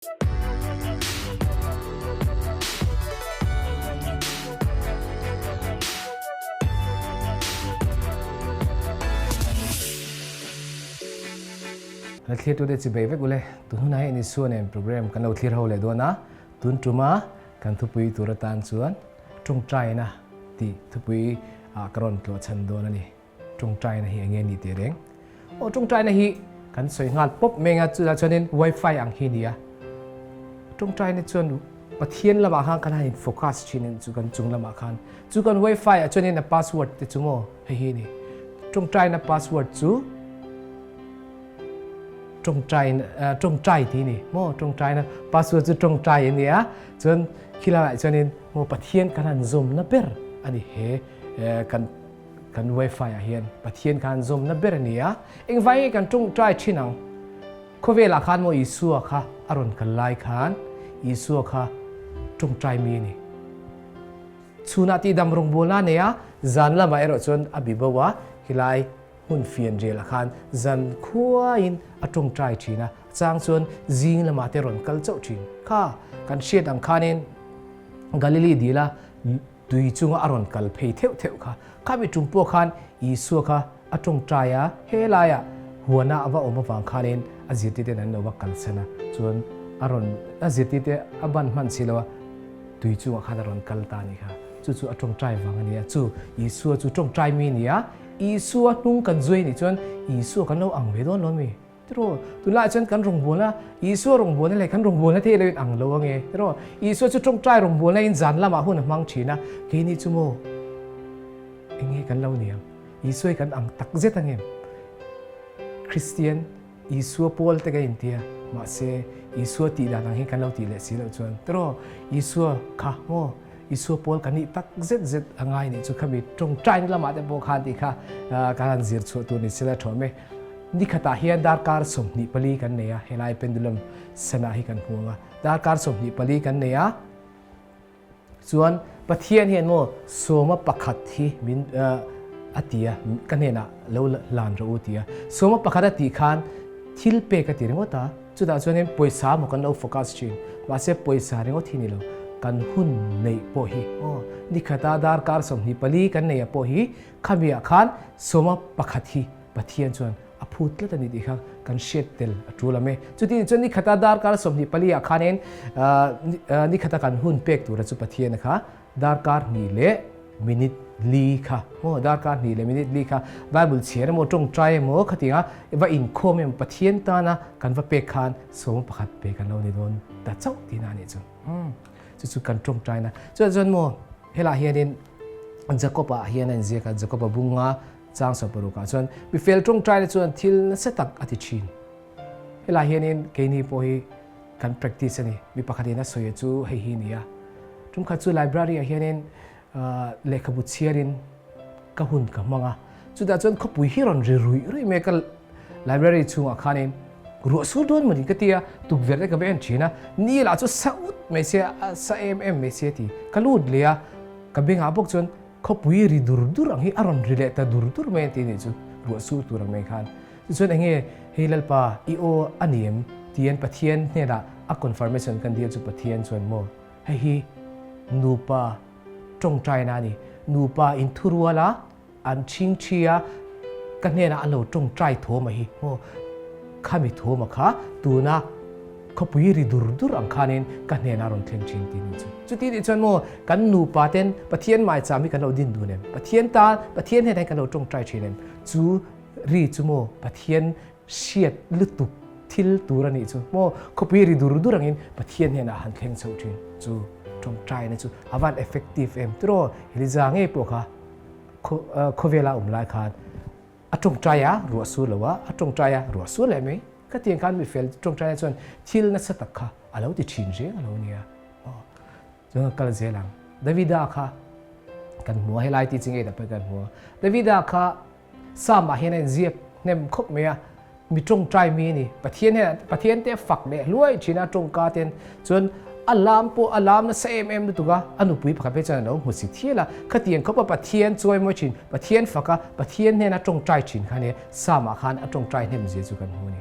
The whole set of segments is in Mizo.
La thlir tute chi bei vek ule tun hunah hian Isua nen program kan lo thlir ho leh dawn a, tun tuma kan thupui tur atan chuan tawngtaina tih thupui ah ka rawn tlawh chhan dawn a ni. Tawngtaina hi enge ni teh reng? Aw tawngtaina hi kan sawi nghal pawp mai anga chutah chuanin wifi ang hi nia. Tawngtaina chuan Pathian lamah khan kan han in focus thin a chu kan chung lamah khan. Chu kan wifi ah chuanin a password te chu maw hei hi ni. Tawngtaina password chu tawngtaina tawngtai tih ni maw tawngtaina password chu tawngtai a nia. Chuan khilaiah chuanin maw Pathian kan han zawmna ber a ni he kan Kan wifi ah hian Pathian khan zawmna ber a ni a, engvai nge kan tawngtai thin ang? Khawvelah khan maw Isua kha a rawn kal lai khan Isua kha tawngtai mi a ni. Chhunah tihdam rawngbawlna a nei a, zan lamah erawh chuan a bi bo a, helai hmun fianrialah khan zan khuaiin a tawngtai thin a, a chang chuan zing lamah te rawn kal chauh thin. Kha kan hriat ang khanin Galili dila Tui chunga a rawn kal phei theuh theuh kha. Khami tum pawh khan Isua kha a tawngtai a, he laiah huana a va awm avang khanin a zirtirten an lo va kalsan a, chuan a rawn a zirtirte a ban hman si lo a, tui chungah khan a rawn kal ta a nih kha. Chu chu a tawngtai vang a ni a, chu Isua chu tawngtai mi a ni a, Isua hnung kan zui a nih chuan Isua kan lo ang ve dawn lo a mi? Tiraw, tunlaiah chuan kan rawngbawlna, Isua rawngbawlna leh kan rawngbawlna te lo in ang lo ange. Tiraw, Isua chu tawngtai rawngbawlna in zan lamah hun a hmang thin a, keini chu maw enge kan lo ni ang? Isua hi kan ang tak zet angem? Kristian, Isua pawl te ka intia, mahse Isua tih dan ang hi kan lo tih leh si loh chuan, tiraw, Isua kha maw Isua pawl kan nih tak zet zet a ngai nih chu khami tawngtaina lamah te pawh khan tih kha kan han zir chhuah tur ni sela thaw mai. Ni khatah hian darkar 24 kan nei a, helai pendulum sana hi kan hmu ang a, darkar 24 kan nei a, chuan Pathian hian maw sawma pakhat hi min a ti a, ka hnenah lo hlan rawh u ti a, sawma pakhat a tih khan thil pek a ti ringawt a, Chutah chuanin pawisa maw kan lo focus thin, mahse pawisa ringawt hi ni lo, kan hun neih pawh hi aw nikhata darkar 24 kan neih ah pawh hi khamiah khan sawma pakhat hi Pathian chuan a phut tlat a ni tih kha kan hriat tel a tul awm e. Chutih chuan nikhata darkar 24 ah khanin nikhata kan hun pek tura chu Pathian kha darkar hnih leh minute li kha maw darkar hnih leh minute li kha Bible chhiar emaw tawngtai emaw khatinga va inkhawm emaw Pathian tana kan va pek khan sawm pakhat pe kan lo ni dawn ta chauh tihna a nih chu. Chu chu kan tawngtaina. Chuan chuan maw helah hianin Jacob-a hian a inziak a, Jacob-a bunga chang 16 ah chuan mi fel tawngtaina chuan thil nasa tak a ti thin. Helai hianin keini pawh hi kan practice a ni. Mi pakhatin a sawi chu hei hi a ni a. Tumkhat chu library ah hianin lehkhabu chhiarin ka hun ka hmang a. Chutah chuan khawpui hi rawn ri ruih ruih mai a, ka library chhungah khanin ruah sur dawn mawni ka ti a, tukverh te ka va en thin a, ni lah chu sa ut mai sia, a sa em em mai sia ti. Ka lut leh a, ka bengah bawk chuan khawpui ri dur dur ang hi a rawn ri leh ta dur dur mai a ti a nih chu, ruah sur tur ang mai khan. Tichuan enge hei Lalpa i aw a ni em? Tian Pathian hnenah a confirmation kan dil chu Pathian chuan maw hei hi nupa tawngtaina a ni, nupa inthurual a an chhingthi a ka hnenah an lo tawngtai thawm a hi maw khami thawm a kha tuna khawpui ri dur dur ang khanin ka hnenah a rawn thleng thin tih ni chu. Chuti nih chuan maw kan nupa ten Pathian maicham hi kan lo din dun em? Pathian tan Pathian hnenah hian kan lo tawngtai thin em? Chu Ri chu maw Pathian hriat lutuk thil tur a nih chu maw khawpui ri dur dur angin Pathian hnenah han thleng chho thin chu tawngtaina chu a van effective em tiraw Eliza ngei pawh kha khawvela awm lai khan a tawngtai a ruah sur lo a a tawngtai a ruah sur leh mai ka tiang khan mi fel tawngtaina chuan thil nasa tak kha a lo ti thin reng a lo nia chuan kal zel ang Davida kha kan hmu a helai ti chi ngei tak pawh kan hmu a Davida kha Psalm ah hian a inziak hnem khawp mai a, mi tawngtai mi a ni. Pathian hian Pathian te a fak leh hluai thin a tawngka ten chuan a lam pawh a lam nasa em em lutuk a, a nupui pakhat phei chuan a lo hmu si thial a, khatiang khawpa Pathian chawimawi thin, Pathian fak a, Pathian hnena tawngtai thin kha nia Psalm ah khan a tawngtai hnem zia chu kan hmu a ni.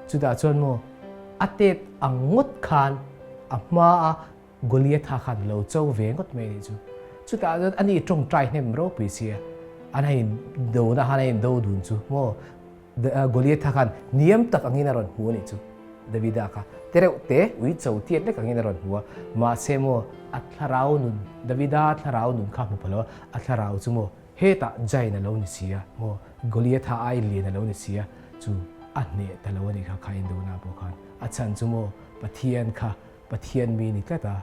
Chutah chuan maw. a tet ang ngawt khan a hma a Goliatha khan lo cho ve ngawt mai a nih chu. Chutah chuan ani tawngtai hnem ropui sia, an han in do na khan a in do dun chu maw Goliatha khan hniam tak angin a rawn hmu a nih chu. Davida kha tereuh te ui cho tiat lek angin a rawn hmu a, mahse maw a thlarau nun, Davida thlarau nun kha hmu pha lo a, a thlarau chu maw hetah giant a lo ni si a, maw Goliatha ai lian a lo ni si a, chu a hneh ta lo a nih kha kha indona pawh khan. A chhan chu maw Pathian kha Pathian mi ni tlat a,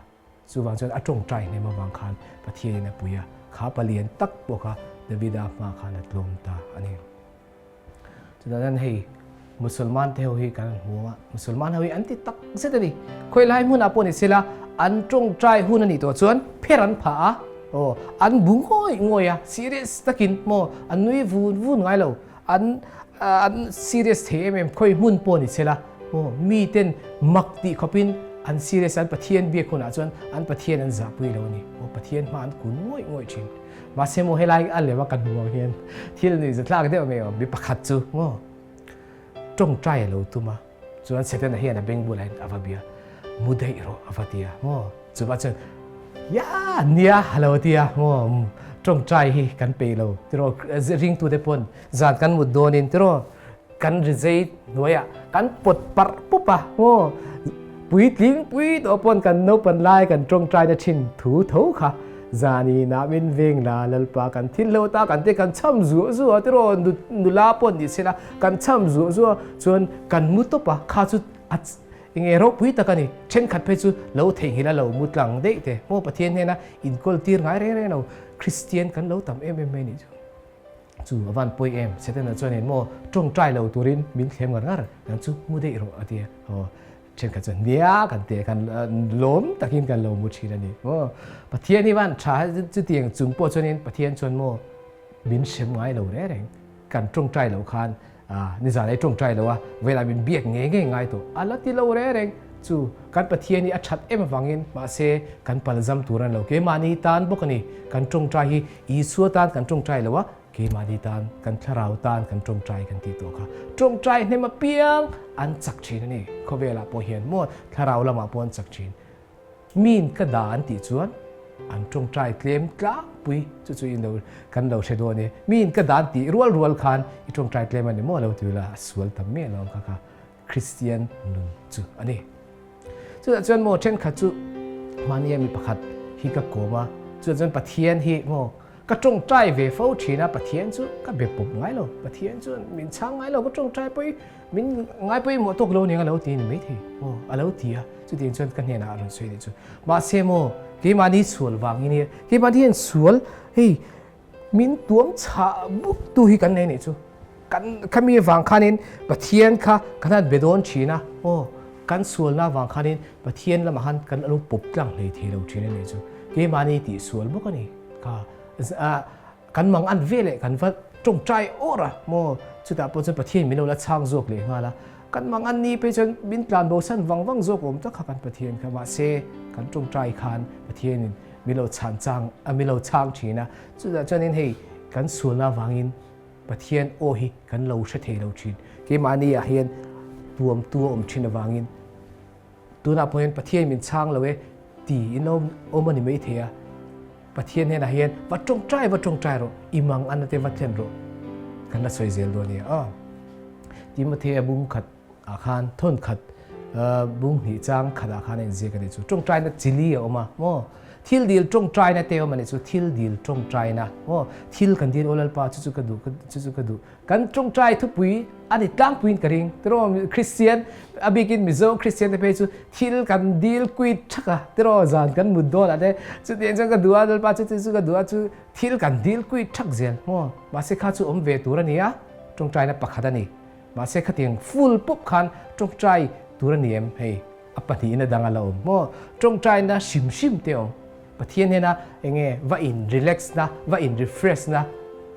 chuvang chuan a tawngtai hnem avang khan Pathianin a pui a, kha palian tak pawh kha Davida hma khan a tlawm ta a ni. Chutah chuan hei Musalman te ho hi kan han hmu a, Musalman ho hi an ti tak zet a ni. Khawi lai hmunah pawh ni sela an tawngtai hun a nih tawh chuan pher an phah a, aw an bu ngawih ngawih a, serious takin maw an nui vun vun ngai lo, an an serious thei em em khawi hmun pawh ni sela maw miten mak tih khawpin an serious an Pathian biak hunah chuan an Pathian an zahpui lo a ni maw Pathian hma an kun ngawih ngawih thin mahse maw helai a lema kan hmu ang hian thil nuih zathlak deuh mai awm mi pakhat chu maw tawngtai a lo tum a chuan Setana hian a beng bulah hian a va bia mu daih rawh a va ti a maw Chuvah chuan, Ya! Nia, a lo ti a, maw, tawngtai hi kan peih lo, tiraw, ringtute pawn zan kan mut dawnin, tiraw, kan rizei hnuaiah kan pawt parh pup a, maw, puitling pui tawh pawn kan naupan lai kan tawngtaina thin thu tho kha zaninah min veng la, Lalpa kan thil hlo ta kan te kan cham zuah zuah a, tiraw, nula pawn ni sela kan cham zuah zuah a, chuan kan mu tawp a, kha chu a Enge ropui tak a ni. Thenkhat phei chu lo theihnghilh a lo mu tlang daih te. Maw Pathian hnena inkawl tir ngai reng reng lo Kristian kan lo tam em em mai nih chu. Chu a van pawi em. Setana chuanin maw tawngtai lo turin min thlem ngar ngar nang chu mu daih rawh a ti a. Aw thenkhat chuan nia kan ti a kan lawm takin kan lo mu thin a ni. Maw Pathian hi van tha chutiang chung pawh chuanin Pathian chuan maw min hrem ngai lo reng reng. Kan tawngtai lo khan nizan ai tawngtai lo a, velah min biak ngei ngei ngai tawh. A la ti lo reng reng chu kan Pathian hi a that em avangin mahse kan palzam tur a ni lo. Keimahni tan bawk a ni. Kan tawngtai hi Isua tan kan tawngtai lo a, keimahni tan, kan thlarau tan kan tawngtai kan tih tawh kha. Tawngtai hnem apiang an chak thin a ni. Khawvelah pawh hian maw thlarau lamah pawh an chak thin. Min ka dah an tih chuan an tawngtai tlem tlangpui chu chu in lo kan lo hre dawn e. Min ka dah an tih rual rual khan i tawngtai tlem a ni maw lo ti ula a sual tam miah lo ang kha kha Kristian nun chu a ni. Chutah chuan maw thenkhat chu mahnia mi pakhat hi ka kawm a, chutah chuan Pathian hi maw Ka tawngtai ve fo thin a, Pathian chu ka be pawp ngai lo, Pathian chuan min chhang ngai lo, ka tawngtai pawh i min ngai pawimawh tawk lo ning a lo ti ni maithei maw a lo ti a, chutiang chuan ka hnenah a rawn sawi leh chu. Mahse maw keimahni sual vangin hi keimahni hian sual hei min tuam chhah buk tu hi kan nei nih chu, kan khami avang khanin Pathian kha kan han be dawn thin a, aw kan sualna avang khanin Pathian lamah khan kan lo pawp tlang hlei thei lo thin a nih chu, keimahni tihsual bawk a ni. Ka kan mang an ve leh kan va tawngtai awr a maw chutah pawh chuan Pathian min lo la chhang zawk leh nghal a kan mang an ni phei chuan min tlan bo san vang vang zawk awm tak kha kan Pathian kha mahse kan tawngtai khan Pathianin min lo chhan chang a min lo chhang thin a chutah chuanin hei kan sualna avangin Pathian aw hi kan lo hre thei lo thin keimahni ah hian tuamtu a awm thin avangin Tunah pawh hian Pathian min chhang lo e tiin awm a ni mai thei a, Pathian hnenah hian va tawngtai va tawngtai rawh, i mang ana te va thlen rawh kan la sawi zel dawn a nia. Aw Timothea bung khat ah khan thawn khat bung hnih chang khat ah khan a inziak a nih chu. Tawngtaina chili a awm a maw? Thil dil tawngtaina te awm a nih chu, thil dil tawngtaina maw? Thil kan dil aw Lalpa chu chu ka duh chu chu ka duh Kan tawngtai thupui a ni tlangpuiin ka ring. Tiraw Kristian, a bikin Mizo Kristian te phei chu thil kan dil kuit thak a, tiraw zan kan mut dawn ah te chutiang chuan ka duh a, Lalpa chu chu ka duh a chu thil kan dil kuit thak zel maw? Mahse kha chu awm ve tur a ni a, tawngtaina pakhat a ni. Mahse khatiang full pup khan tawngtai tur a ni em? Hei a pahnihin a dang a la awm maw? Tawngtaina hrim hrim te awm. Pathian hnena enge va in relax na, va in refresh na,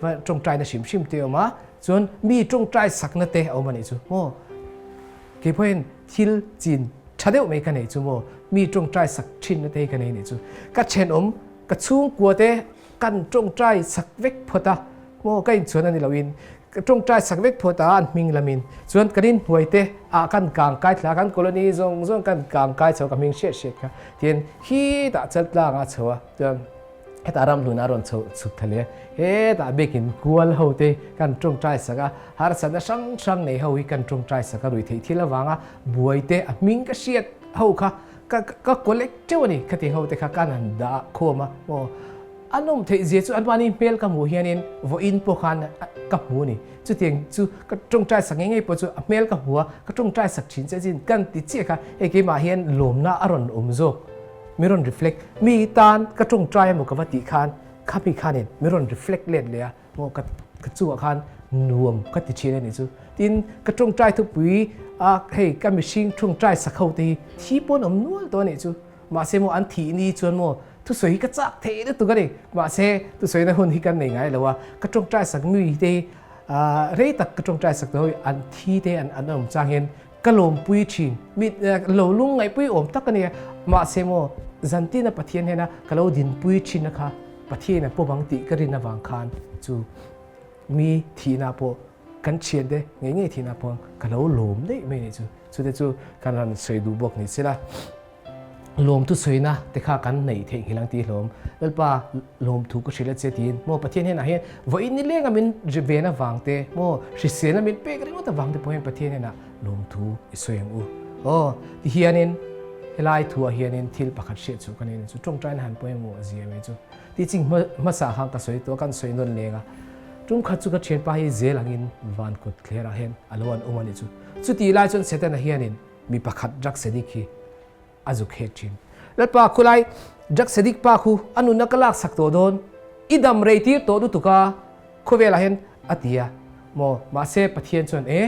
va tawngtai na hrim hrim te a awm a, chuan mi tawngtai sak na te a awm a nih chu maw? Kei pawh hian thil chin tha deuh mai ka nei chu maw? Mi tawngtai sak thin na te hi ka nei nih chu. Ka thenawm, ka chhungkua te kan tawngtai sak vek phawt a maw? Ka inchhuan a ni loin. Ka tawngtai sak vek phawt a an hming lamin. Chuan kan in hnuai te ah kan kang kai thla kan colony zawng zawng kan kang kai chho ka hming hriat hriat kha. Tihian khitah chaltlang a chho a chuan hetah ramhlun a rawn chho chhuk thla leh a. Hetah biakin kual ho te kan tawngtai sak a, harsatna hrang hrang nei ho hi kan tawngtai sak a ruihtheih thil avanga buai te a hming ka hriat ho kha ka ka collect teuh a ni. Khatiang ho te kha kan han dah khawm a maw. A nawm theih zia chu anmahni hmel ka hmuh hianin vawiin pawh khan ka hmu a ni. Chutiang chu ka tawngtai sak ngei ngei pawh chu a hmel ka hmu a, ka tawngtai sak thin che chin kan ti chiah kha hei keimah hian lawmna a rawn awm zawk. Mi rawn reflect, mi tan ka tawngtai emaw ka va tih khan khami khanin mi rawn reflect let leh a, maw ka ka chungah khan nuam ka ti thin a nih chu. Tin, ka tawngtai thupui a hei ka mihring tawngtai sak ho te hi thi pawn awm nual tawh a nih chu. Mahse maw an thih ni chuan maw thusawi hi ka chak thei lutuk a ni. Mahse thusawina hun hi kan nei ngai lo a, ka tawngtai sak mi te hi rei tak ka tawngtai sak tawh hi an thi te an an awm chang hian ka lawmpui thin. Mi lo lung ngaihpui awm tak a nia. Mahse maw zantina Pathian hian a ka lo dinpui thin a kha Pathian a pawm ang tih ka rin avang khan chu mi thihna pawh kan thiante ngei ngei thihna pawh ka lo lawm daih mai nih chu. Chute chu kan rawn sawi duh bawk ni sela. Lawmthu sawina te kha kan neih theih nghilh ang tih hlawm. Lalpa lawmthu ka hrilh a che tiin maw Pathian hnenah hian vawiin ni lenga min ri ven avang te maw hriselna min pek ringawt avang te pawh hian Pathian hnenah lawmthu i sawi ang u. Aw ti hianin helai thuah hianin thil pakhat hriat chu ka nei chu tawngtaina han pawimawh zia mai chu teaching hmasa khan ka sawi tawh a kan sawi nawn leng a. Tum khat chu ka thianpa hi zel angin van kut thlerah hian a lo an awm a nih chu. Chutih lai chuan Setana hianin Mi pakhat drug sedik hi a zuk hek thin. Lalpa khulai drug sedik pa khu a nunna ka lak sak tawh dawn, i dam rei tir tawh lutuk a, khawvelah hian a ti a maw, mahse Pathian chuan e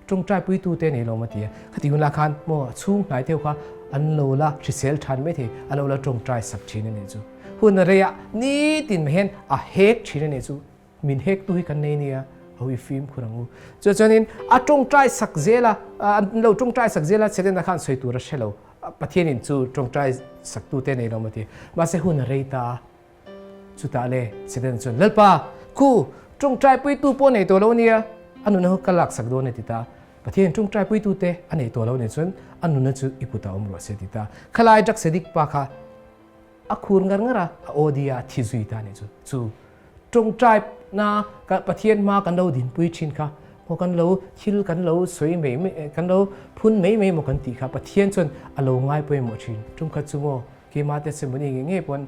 tawngtai puitu te nei lawm a ti a, khati hun lah khan maw a chhung hnai deuh kha an lo la hrisel than mai thei, a lo la tawngtai sak thin a nih chu. Hun a rei a, nitin mai hian a hek thin a nih chu. Min hek tu hi kan nei nia, ho i fimkhur ang u. Chu chuanin a tawngtai sak zel a, an lo tawngtai sak zel a, Setana khan sawi tur a hre lo. Pathianin chu tawngtai sak tu te nei lo maw ti. Mahse hun a rei ta a, chutah le Setana chuan, Lalpa, khu, tawngtai pui tu pawh nei tawh lo nia, a nuna hu ka lak sak dawn a ti ta. Pathianin tawngtai pui tu te a nei tawh lo nih chuan a nuna chu i kutah awm rawh se a ti ta. Khalai Draksedik pa kha a khur ngar ngar a, a aw dia a thi zui ta a nih chu. Chu tawngtai na ka Pathian hma kan lo dinpui thin kha maw kan lo thil kan lo sawi mai mai kan lo phun mai mai maw kan tih kha Pathian chuan a lo ngai pawimawh thin. Tumkhat chu maw keimah te ceremony nge nge pawn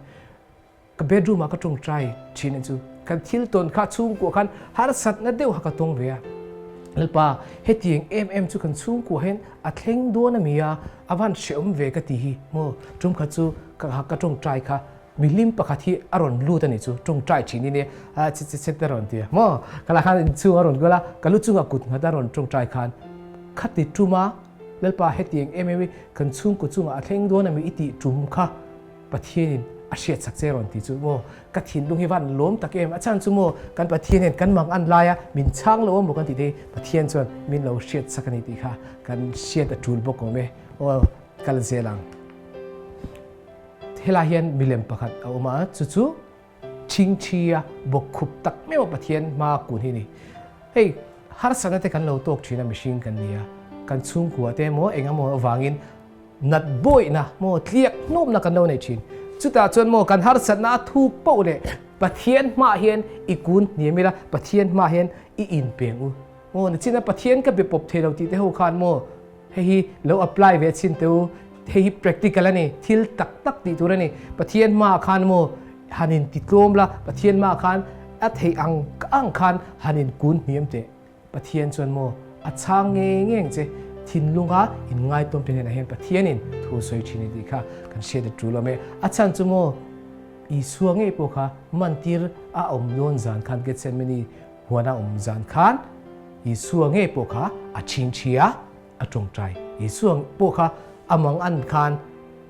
ka bedroom ah ka tawngtai thin a chu kan thil tawn kha chhungkua khan harsatna deuh kha ka tawng ve a. Lalpa hetiang em em chu kan chhungkua hian a thleng dawn a mi a, a van hrehawm ve ka ti hi maw tumkhat chu ka ka tawngtai kha Milim pakhat hi a rawn lut a nih chu, tawngtai thin i nia, a chhe chhe chhe a rawn ti a, maw? Khalai khan inchhung a rawn kual a, ka lu chungah kut nghat a rawn tawngtai khan khati tum a, Lalpa hetiang em em i kan chhungkaw chungah a thleng dawn a mi i tih tum kha Pathianin a hriatsak che a rawn ti chu maw? Ka thinlung hi van lawm tak em, a chhan chu maw kan Pathian hian kan mang an lai a, min chhang lo a maw kan tih te hi Pathian chuan min lo hriatsak a ni tih kha kan hriat a tul bawk awm e, aw kal zel ang. Helai hian milem pakhat a awm a, chu chu Chhingchhia bawkkhup tak meuh Pathian hma kun hi a ni. Hei harsatna te kan lo tawk thin a mihring kan ni a, kan chhungkua te emaw eng emaw avangin nat bawihna maw tliak hnawmna kan lo nei thin. Chutah chuan maw kan harsatna a thuk poh leh Pathian hmaah hian i kun hniam ila, Pathian hmaah hian i inpeng u. Maw nachina Pathian ka be pawp thei lo tih te ho khan maw Hei hi lo apply ve chhin teh u, hei hi practical a ni, thil tak tak tih tur a ni. Pathian hmaah khan maw han in ti tlawm la, Pathian hmaah khan a theih ang ang khan han in kun hniam teh. Pathian chuan maw a chhang ngei ngei ang che, thinlunga in ngaitawm te hnenah hian Pathianin thu sawi thin a tih kha kan hriat a tul awm e. A chhan chu maw Isua ngei pawh kha mantir a awm dawn zan khan Gethsemane Huana awm zan khan Isua ngei pawh kha a chhingchhi a, a tawngtai. Isua pawh kha a mang an khan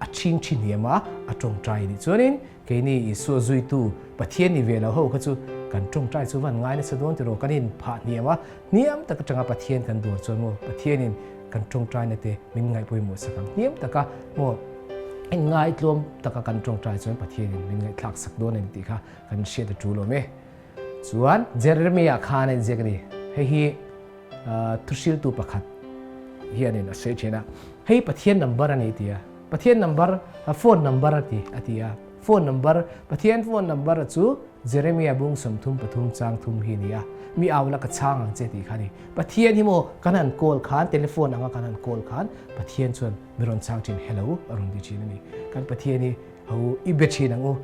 a chhingchhi hniam a, a tawngtai nih chuanin keini Isua zuitu Pathian ni ve lo ho kha chu kan tawngtai chu van ngai nasa dawn tiraw kan in phah hniam a, hniam tak atanga Pathian kan dawr chuan maw Pathianin kan tawngtaina te min ngaihpawimawh sak ang. Hniam taka maw inngaitlawm taka kan tawngtai chuan Pathianin min ngaihthlak sak dawn a ni tih kha kan hriat a tul awm e. Chuan Jeremiah khan a inziak a ni. Hei hi thuhriltu pakhat hianin a sawi thin a, hei Pathian number a ni ti a, Pathian number, phone number a ti a ti a, phone number, Pathian phone number chu Jeremia bung 33 chang thum hi a ni a, mi au la ka chhang ang che tih kha a ni. Pathian hi maw kan han call khan, telephone anga kan han call khan Pathian chuan mi rawn chhang thin, hello a rawn ti thin a ni. Kan Pathian hi ho i be thin ang u,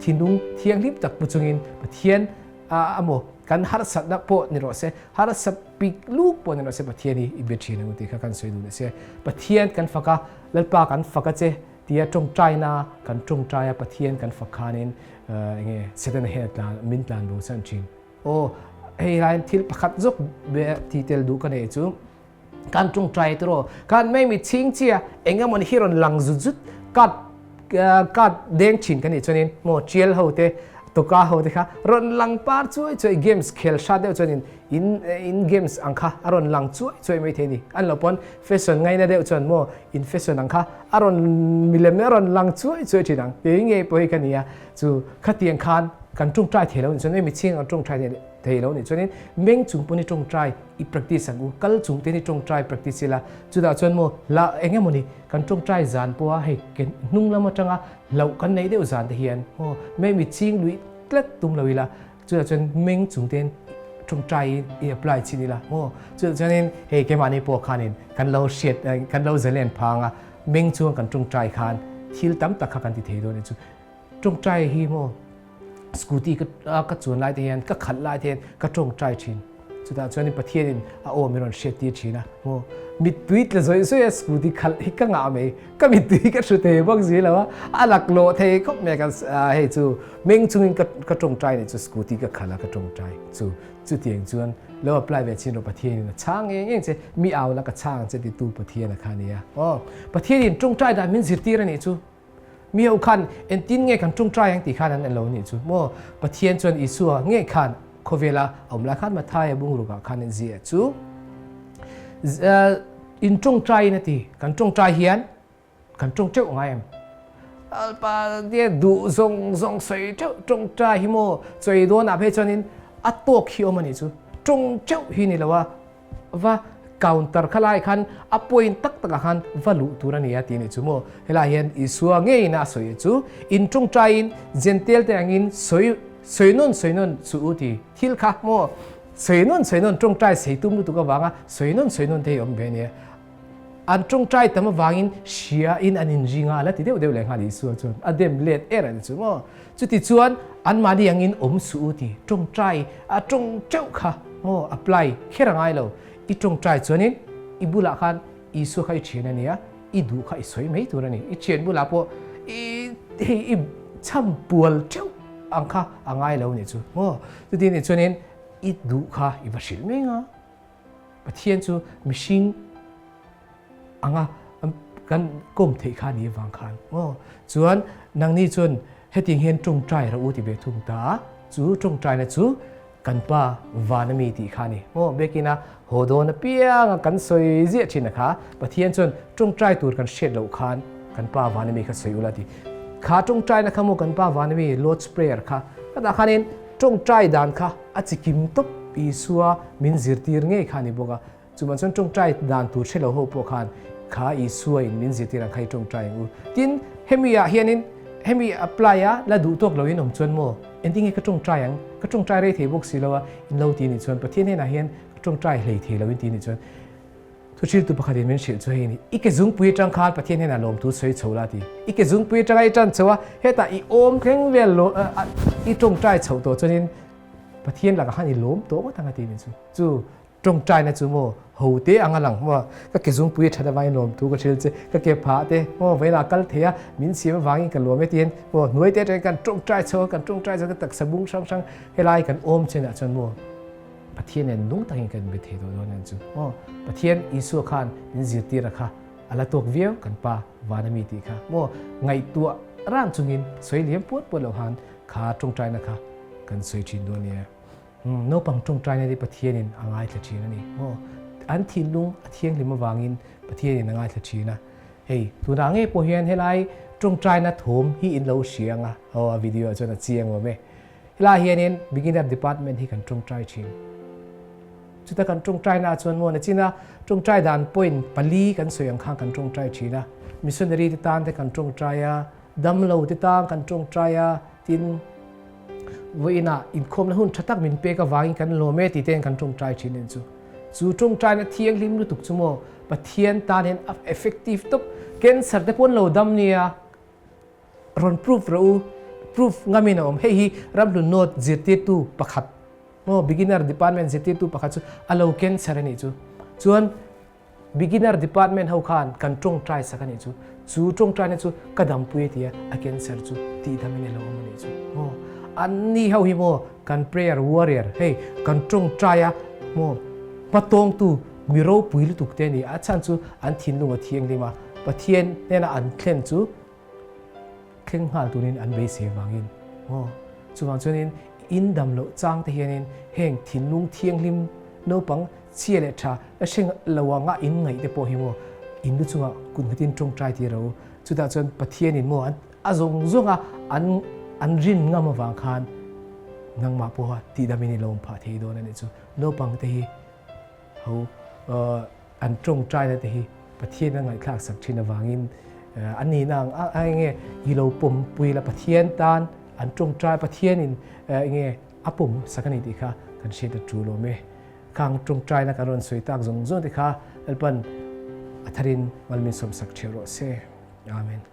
thinlung thianghlim tak pu chungin Pathian a maw kan harsatna pawh ni rawh se, harsa pik luk pawh ni rawh se Pathian hi i be thin ang u tih kha kan sawi duh leh se. Pathian kan fak a, Lalpa kan fak a che tia tawngtaina kan tawngtai a Pathian kan fak khanin enge Setana hian tlan min tlan bo chan thin. Aw hei hian thil pakhat zawk be ti tel duh ka nei chu kan tawngtai tiraw kan mai mi chhing chia engemawni hi rawn lang zut zut kat kat deng thin ka nih chuanin maw tial ho te tuka ho te kha rawn lang par chuai chuai games khel hrat deuh chuanin in in games ang kha a rawn lang chuai chuai mai thei ni an lo pawn fashion ngaina deuh chuan maw in fashion ang kha a rawn milem a rawn lang chuai chuai thin ang kei ngei pawh hi ka nia chu khatiang khan kan tawngtai thei lo nih chuan mi chhing ang tawngtai thei Thei lo nih chuanin meng chung pawn i tawngtai i practice ang u, kal chung ten i tawngtai practice ila, chutah chuan maw hla eng emawni kan tawngtai zan pawha hei hnung lam atanga hlauh kan neih deuh zan te hian maw mei mi ching luih tlat tum lo ila, chutah chuan meng chung ten tawngtai i apply chin ila maw, chutah chuanin hei keimahni pawh khanin kan lo hriat kan lo zalen phang a, meng chunga kan tawngtai khan thil tam tak kha kan ti thei dawn a ni chu. Tawngtai hi maw scooty ka ka chuan lai te hian ka khalh lai te hian ka tawngtai thin. Chutah chuanin Pathianin a aw min rawn hriat tir thin a, maw mittui tla zawih zawih a scooty khalh hi ka ngah mai, ka mittui ka hru thei bawk si lo a, a laklawh thei khawp mai ka hei chu meng chungin ka ka tawngtai nih chu scooty ka khalh a ka tawngtai chu chutiang chuan lo apply ve chin rawh Pathianin a chhang eng eng che mi au la ka chhang che titu Pathian a kha nia aw Pathianin tawngtai dan min zirtir a nih chu. Mi ho khan entin nge kan tawngtai ang tih khan an en lo nih chu maw? Pathian chuan Isua ngei khan khawvela a awm lai khan Mathaia bungrukah khan an ziah chu in tawngtaiin a ti. Kan tawngtai hian kan tawng teuh ngai em? Alpa tia duh zawng zawng sawi teuh tawngtai hi maw chawi dawnah phei chuanin a tawk hi awm a nih chu. Tawng teuh hi ni lo a. Va counter kha lai khan a point tak takah khan va luh tur a ni a tih a nih chu maw. Helai hian Isua ngeiin a sawi chu in tawngtaiin Jentail te angin sawi sawi nawn sawi nawn suh u ti thil kha maw sawi nawn sawi nawn tawngtai sei tum lutuk avanga sawi nawn sawi nawn te hi awm ve a nia. An tawngtai tam avangin hria in an inring a, a la ti deuh deuh leh nghal Isua chuan a dem let er a ni chu maw. Chuti chuan anmahni angin awm suh u ti tawngtai a tawng teuh kha maw apply kher a ngai lo. I tawngtai chuanin i bulah khan Isua kha i thian a nia, i duh kha i sawi mai tur a ni. I thian bulah pawh i hei i chham pual teuh ang kha a ngai lo nih chu maw. Chuti nih chuanin i duh kha i va hrilh mai ang a. Pathian chu mihring anga kan kawm theih kha ni avang khan maw chuan nangni chuan hetiang hian tawngtai rawh u ti ve thung ta a, chu tawngtaina chu kan pa van ami tih kha ni maw biakina haw dawn apianga kan sawi ziah thin a kha Pathian chuan tawngtai tur kan hriat loh khan kan pa van ami kha sawi ula ti kha tawngtaina kha maw kan pa van ami Lord's Prayer kha khatah khanin tawngtai dan kha a chikim tawp Isua min zirtir ngei kha a ni bawk a. Chuvang chuan tawngtai dan tur hre lo ho pawh khan kha Isua in min zirtir ang kha i tawngtai ang u. Tin, hemi ah hianin hemi apply a la duh tawk loin awm chuan maw engtin nge ka tawngtai ang, ka tawngtai rei thei bawk si lo a in lo ti nih chuan Pathian hnenah hian ka tawngtai hlei thei lo in ti nih chuan thuhriltu pakhatin min hrilh chu hei ni, i ke zungpui atang khan Pathian hnenah lawmthu sawi chho la ti. I ke zungpui atanga i tan chho a, hetah i awm thleng vel lo i tawngtai chhoh tawh chuanin Pathian lakah khan i lawm tawh ngawt ang a ti nih chu. Chu Tawngtaina chu maw ho te ang a lang maw ka ke zungpui a that avangin lawmthu ka hrilh che, ka ke phah te maw vawiinah kal thei a min siam avangin ka lawm e tiin maw hnuai te atangin kan tawngtai chho a, kan tawngtai chho a, ka taksa bung hrang hrang helai kan awm chenah chuan maw Pathian nen nung takin kan be thei tawh dawn ang chu maw Pathian Isua khan min zirtir a kha a la tawk viau kan pa van ami tih kha maw ngaihtuah ran chungin sawi liam puat puat loh han kha tawngtaina kha kan sawi thin dawn nia. Naupang tawngtaina hi Pathianin a ngaithla thin a ni. Aw, an thinlung a thianghlim avangin Pathianin a ngaithla thin a. Hei, tunah ngei pawh hian helai tawngtaina thawm hi in lo hria ang a, aw a video ah chuan a chiang awm e. Helaiah hianin Beginner Department hi kan tawngtai thin. Chuta kan tawngtaina ah chuan maw nachina tawngtai dan point pali kan sawi ang khan kan tawngtai thin a. Missionary te tan te kan tawngtai a, damlo te tan kan tawngtai a, tin vawiinah inkhawmna hun tha tak min pek avangin kan lawm e tih tein kan tawngtai thin en chu. Chu tawngtaina thianghlim lutuk chu maw Pathian tan hian a effective tawp. Cancer te pawh an lo dam nia. Rawn proof rawh u, proof ngamin a awm. Hei hi Ramhlun North zirtirtu pakhat maw beginner department zirtirtu pakhat chu a lo cancer a nih chu. Chuan beginner department ho khan kan tawngtai sak a nih chu. Chu tawngtaina chu ka dampui a ti a, a cancer chu tihdamin a lo awm a nih chu. Maw anni ho hi maw kan prayer warrior hei kan tawngtai a maw hmatawngtu mi ropui lutuk te a ni. A chhan chu an thinlung a thianghlim a, Pathian hnena an thlen chu thleng nghal turin an beisei vangin aw chuvang chuanin in dam loh chang te hianin heng thinlung thianghlim naupang chhia leh tha la hre lo anga in ngaih te pawh hi maw in lu chungah kut nghatin tawngtai tir ro chutah chuan Pathianin maw an a zawng zawnga an an rin ngam avang khan nangmah pawha tihdamin i lo awm phah thei dawn a nih chu naupang te hi ho An tawngtaina te hi Pathian a ngaihthlak sak thin avangin a nihna ang a enge i lo pawmpui la Pathian tan an tawngtai Pathianin enge a pawm sak a ni tih kha kan hriat a tul awm e. Khang tawngtaina kan rawn sawi tak zawng zawng te kha Lalpan a tharin malmin sawmsak theuh rawh se. Amen.